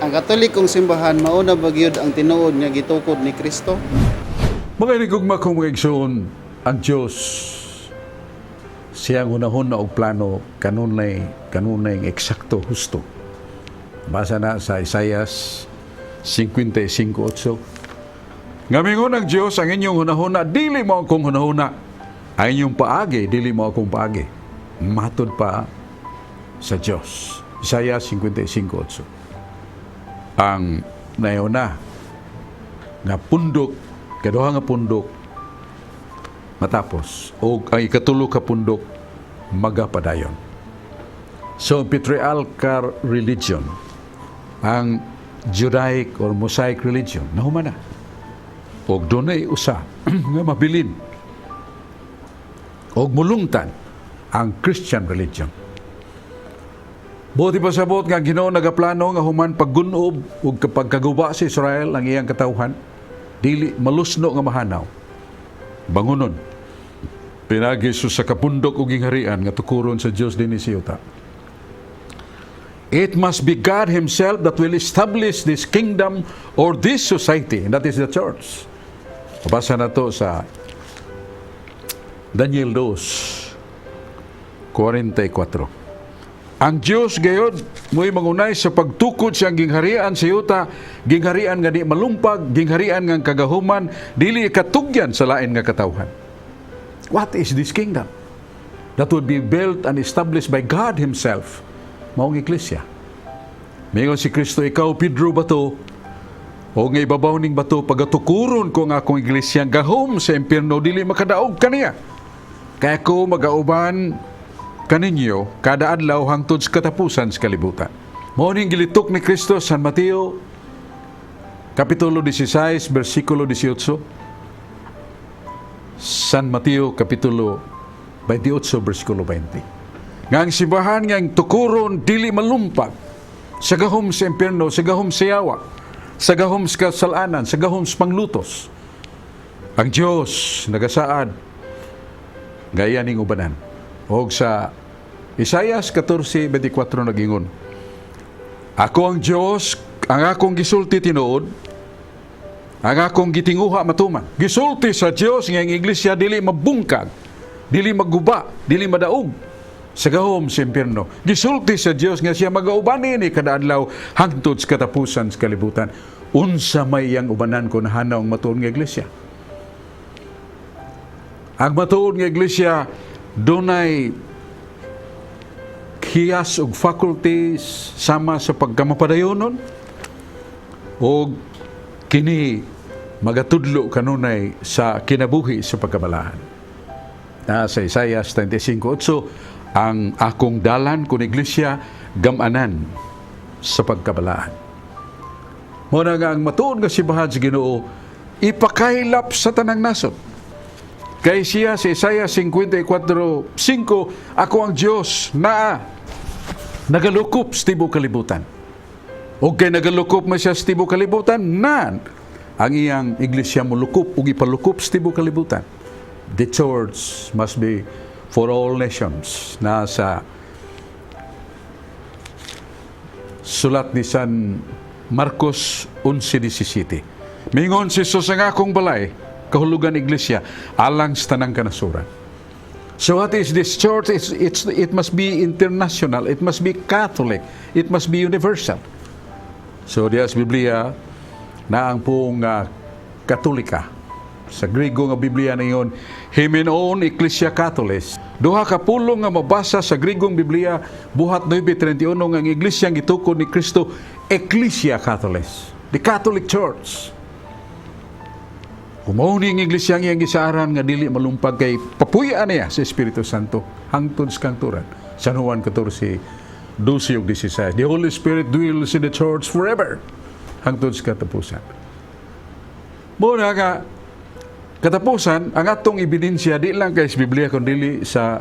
Ang Katolikong simbahan, mao na ba gyud ang tinuod nga gitukod ni Kristo? Mga hinigugma kong mga igsoon, ang Diyos siyang hunahuna og plano kanunay kanunay eksakto, husto. Basa na sa Isaias 55:8. Nga mingon ang Diyos, "Ang inyong hunahuna dili mao akong hunahuna. Ang inyong paagi dili mao akong paagi." Matod pa sa Diyos. Isaias 55:8. Ang nayon na nga pundok, kaduha nga pundok matapos o ang ikatulo ka pundok magapadayon. So patriarchal religion, ang Judaic or Mosaic religion, nahuman na. Og dunay usa nga mabilin og mulungtan, ang Christian religion. Buot ipasabot nga ang Ginoo nagaplano nga human paggunob ug pagkaguba sa Israel ang iyang katawhan, dili malusno nga mahanaw. Bangunon pinaagi sa kapundok ug gingharian nga tukuron sa Dios dinhi sa yuta. It must be God Himself that will establish this kingdom or this society, and that is the church. Mabasa na to sa Daniel 2:44. Ang Diyos gayod mo'y mangunay sa pagtukod siyang gingharian sa yuta, gingharian nga di malumpag, gingharian nga kagahuman, dili katugyan sa lain nga katawhan. What is this kingdom that would be built and established by God Himself? Maong iglesia. Mingon si Kristo, "Ikaw Pedro, bato, o nga ibabaw ning bato pagatukuron ko ang akong iglesia, gahom sa impierno dili makadaog kaniya. Kay ako magauban kaninyo kada adlaw hangtod sa katapusan sa kalibutan." Mao ning gilitok ni Kristo, San Mateo Kapitulo 16, versikulo 18. San Mateo Kapitulo 28, versikulo 20. Nga ang simbahan nga ang tukuron dili malumpag sa gahom sa impyerno, sa gahom sa yawa, sa gahom sa kasalanan, sa gahom sa panglutos. Ang Diyos nagasaad nga iya ning ubanan. Og sa Isaias 14:24 nagingon, "Ako ang Diyos, ang akong gisulti tinuod, ang akong gitinguha matuman." Gisulti sa Diyos nga ang iglesia dili mabungkag, dili maguba, dili madaog sa gahom sa impyerno. Gisulti sa Diyos nga siya magauban ni kada adlaw hangtod sa katapusan sa kalibutan. Unsa may iyang ubanan kung nahanaw ang matuod nga iglesia? Ang matuod nga iglesia dunay hiyas og faculties sama sa pagkamapadayonon og kini magatudlo kanunay sa kinabuhi sa pagkabalaan. Na sa Isaias 35:8, ang akong dalan kun iglesia gamanan sa pagkabalaan. Mao na nga ang matuod nga simbahan sa Ginoo ipakaylap sa tanang nasod. Kay siya sa Isaiah 54:5, "Ako ang Dios naa nagalukop sa tibuok kalibutan." O kay nagalukop man siya sa tibuok kalibutan, nan ang iyang iglesia molukop ug ipalukop sa tibuok kalibutan. The church must be for all nations. Nasa sulat ni San Marcos 11:17. Mingon si Jesus, "Ang akong balay, kahulugan iglesia, alang sa tanang kanasuran." So what is this church? It must be international. It must be Catholic. It must be universal. So diya sa Biblia na ang pong Katolika. Sa Griego nga Biblia na ingon, Himenon Ecclesia Catholis. Duha ka pulong nga mabasa sa Griegong Biblia buhat 9:31 nga ang iglesia ang gitukod ni Kristo, Ecclesia Catholis. The Catholic Church. Kung mao ni ang iglesia ang iyang gisaaran nga dili malumpag kay papuy-an niya sa Espiritu Santo hangtod sa kangturan. San Juan 14:12 ug 16. The Holy Spirit dwells in the church forever hangtod sa katapusan. Mao na nga katapusan ang atong ebidensya di lang kay sa Biblia kundi sa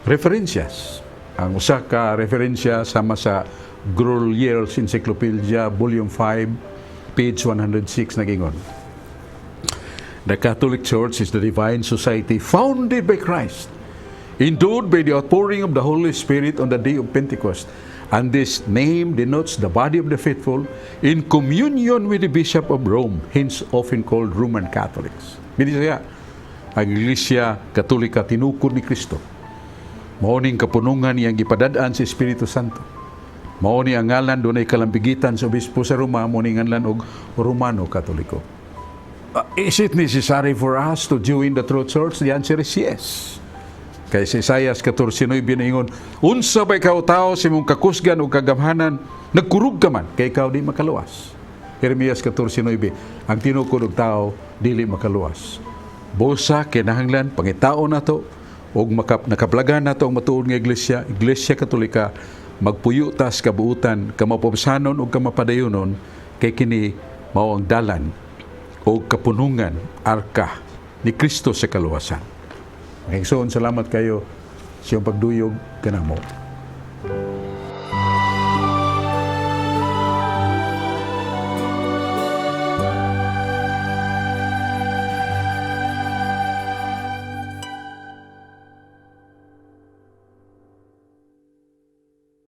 referensyas. Ang usa ka referensya sama sa Grolier's Encyclopedia Volume 5 page 106 nagingon, "The Catholic Church is the divine society founded by Christ, endowed by the outpouring of the Holy Spirit on the day of Pentecost." And this name denotes the body of the faithful in communion with the Bishop of Rome, hence often called Roman Catholics. Binisaya, ang Iglesia Katolika tinukod ni Kristo. Mao ning kapunungan niyang gipadad-an sa Espiritu Santo. Mao ni ang ngalan dunay kalambigitan sa obispo sa Roma, mao ni ngalan og Romano Katoliko. Is it necessary for us to join the true church? The answer is yes. Kay si Isaias 14:9 niingon, "Unsa ba ikaw, tao, sa imong kakusgan o kagamhanan, nagkurog ka man, kay ikaw di makaluwas." Jeremias 14:9, ang tinukod og tao dili makaluwas. Busa kinahanglan pangitao nato og nakaplagan nato ang matuod nga iglesia, Iglesia Katolika, magpuyo ta sa kabuutan, kamapobsanon ug kamapadayonon, kay kini mao ang dalan o kapunungan, arka ni Kristo sa kaluwasan. Mga igsoon, salamat kayo sa iyong pagduyog kanamo.